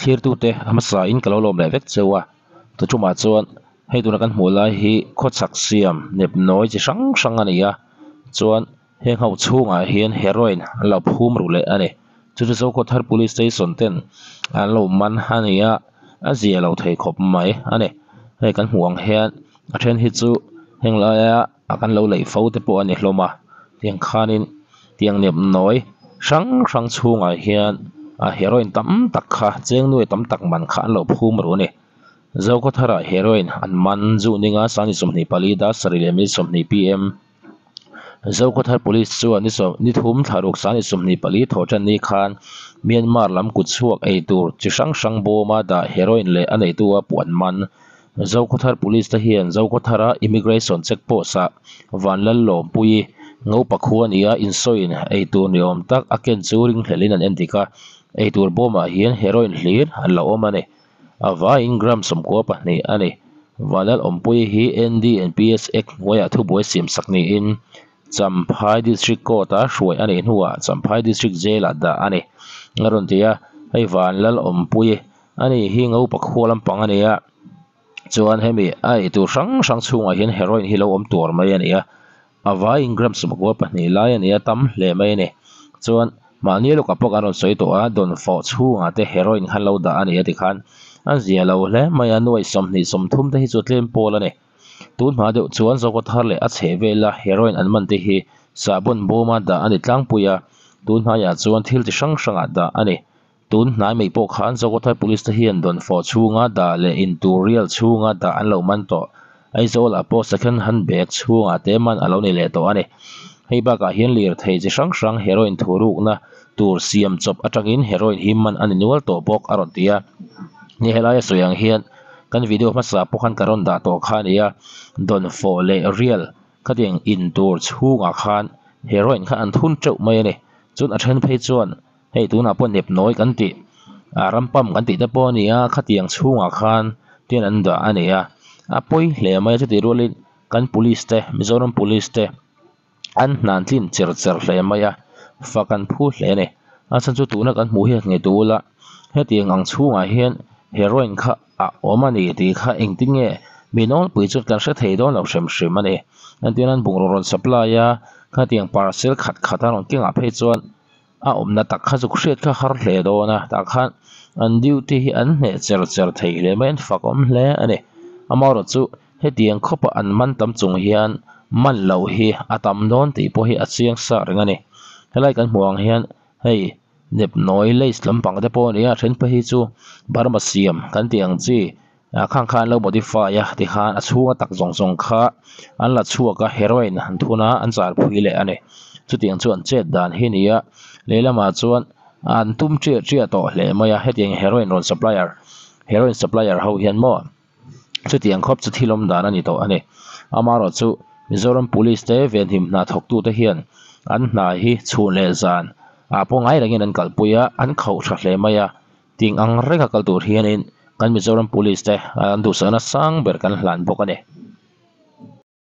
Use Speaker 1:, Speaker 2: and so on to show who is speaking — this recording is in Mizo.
Speaker 1: Thlirtute a hmasa in ka lo lawm leh vek cheu a tuṭumah chuan hei tuna kan hmuh lai hi khawchhak siam nepnawi chi hrang hrang a ni a chuan heng ho chhungah hian heroin an lo phum ru leh a ni chu chu Zokhawthar police station ten an lo man a ni a a zia lo thei khawp mai a ni hei kan hmuh ang hian a then hi chu heng laia a kan lo leih fo te pawh a ni hlawm a tiang khanin tiang nepnawi hrang hrang chhungah hian a heroin tam tak kha cheng nuai tam tak man kha an lo phum ru a ni Zokhawtharah heroin an man zu ninga sangni 24 dar sarih leh minute 20 pm Zokhawthar police chuan ni sawm ni thum thla ruk sangni 24 thawh tan ni khan Myanmar lam kut chhuak ei tur chi hrang hrang bawma dah heroin leh a neitu a puh an man. Zokhawthar Police te hian Zokhawthara Immigration Check Post ah Vanlallawmpuii Ngopa khua nia insawiin eitur ni awm tak a ken chu ringhlelhin an endik a, eitur bawmah hian heroin hlir an lo awm a ni. A vaiin gram 92 a ni. Vanlalawmpuii hi NDNPS Act hnuaiah thubuai siamsak niin Champhai District Court a hruai a nih hnuah Champhai District Jail ah dah a ni. A rawn ti a, hei Vanlalawmpuii a ni hi Ngopa khua lampang a ni a, chuan hemi a eitur hrang hrang chhungah hian heroin hi lo awm tuar mai a ni a, a vaiin gram 92 lai a ni a, tam hle mai a ni. Chuan mahni lawkah pawh kan rawn sawi tawh a, dawnfawh chhungah te heroin khan lo dah a ni a tikhan a zia lo hle mai a, nuai 20 30 te hi chu tlem pawl a ni. Tun hma deuh chuan Zokhawthar leh a chheh vela heroin an man te hi sahbawn bawma dah a ni tlangpui a, tun hnaiah chuan thil chi hrang hrangah dah a ni. Tun hnai mai pawh khan Zokhawthar Police te hian dawnfawh chhunga dah leh intur rial chhunga dah an lo man tawh. Aizawlah pawh second hand bag chhungah te man a lo ni leh tawh a ni. Hei bakah hian lirthei chi hrang hrang heroin thurukna tur siam chawp atangin heroin hi man a ni nual tawh bawk a rawn ti a. Ni helaia sawi ang hian kan video hmasa pawh khan ka rawn dah tawh kha a ni a, dawnfawh leh rial khatiang intur chhungah khan heroin kha an thun teuh mai a ni. Chuan a then phei chuan hei tunah pawh nepnawi kan tih ah rampam kan tih te pawh a ni a khatiang chhungah khan tian an dah a ni a a pawi hle mai a chutih rualin kan police te Mizoram police te an hnan tlin cher cher hle mai a fak an phu hle a ni a chhan chu tuna kan hmuh hian ngei tur ula hetiang ang chhungah hian heroin kha a awm a ni tih kha engtin nge mi nawlpui chu kan hre thei dawn lo hrim hrim a ni entirnan bungraw rawn supply a khatiang parcel khat khat a rawn kengah phei chuan. A awmna tak kha chu hriat kha har hle dawn a tah khan an duty hi an hneh cher cher thei hle mai an fak awm hle a ni amaherawh chu hetiang khawpa an man tam chung hian man loh hi a tam dawn tih pawh hi a chiang sa reng a ni helai kan hmuh ang hian hei nepnawi lace lampang te pawh a ni a then phei hi chu Burma siam kan tih ang chi ah khang khan an lo modify a tikhan a chhunga tak zawng zawng kha an la chhuak a heroin an thun a an char phui leh a ni chutiang chu an chet dan hi a ni a lehlamah chuan an tum chiah chiah tawh hle mai a hetiang heroin rawn supplier heroin supplier ho hian maw chutiang khawp chu thil awm dan a ni tawh a ni amaherawh chu Mizoram police te venhim hna thawk tu te hian an hna hi chhun leh zan ah pawh ngai rengin an kalpui a an khauh tha hle mai a. Ting ang renga kal tur hianin kan Mizoram Police te an duhsakna sang ber kan hlan bawk a ni.